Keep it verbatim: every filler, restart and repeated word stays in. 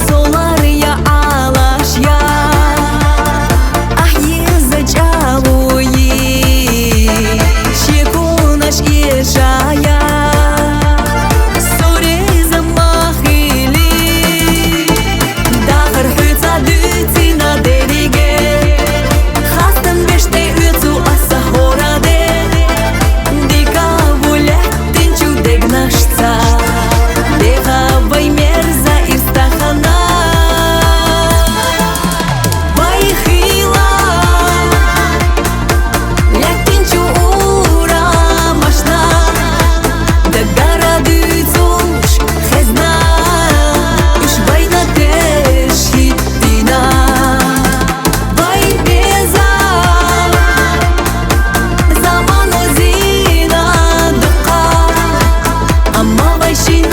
Солар я алаш я, ахь иза чӀавуи, шекунаш ишая, суреза махили, дахар хӀуьца дуьйцина дерриге, хастам беш тӀеоьцу аса хӀора де, дика ву лаьттин чу дегнашца, деха вай мерза ирс тахана. Вай хила, лаьттин чу урамашна, дагара дуьйцуш хезна, уьш вайна теш хӀиттина. Вай беза, замано зина дукха, амма вай шин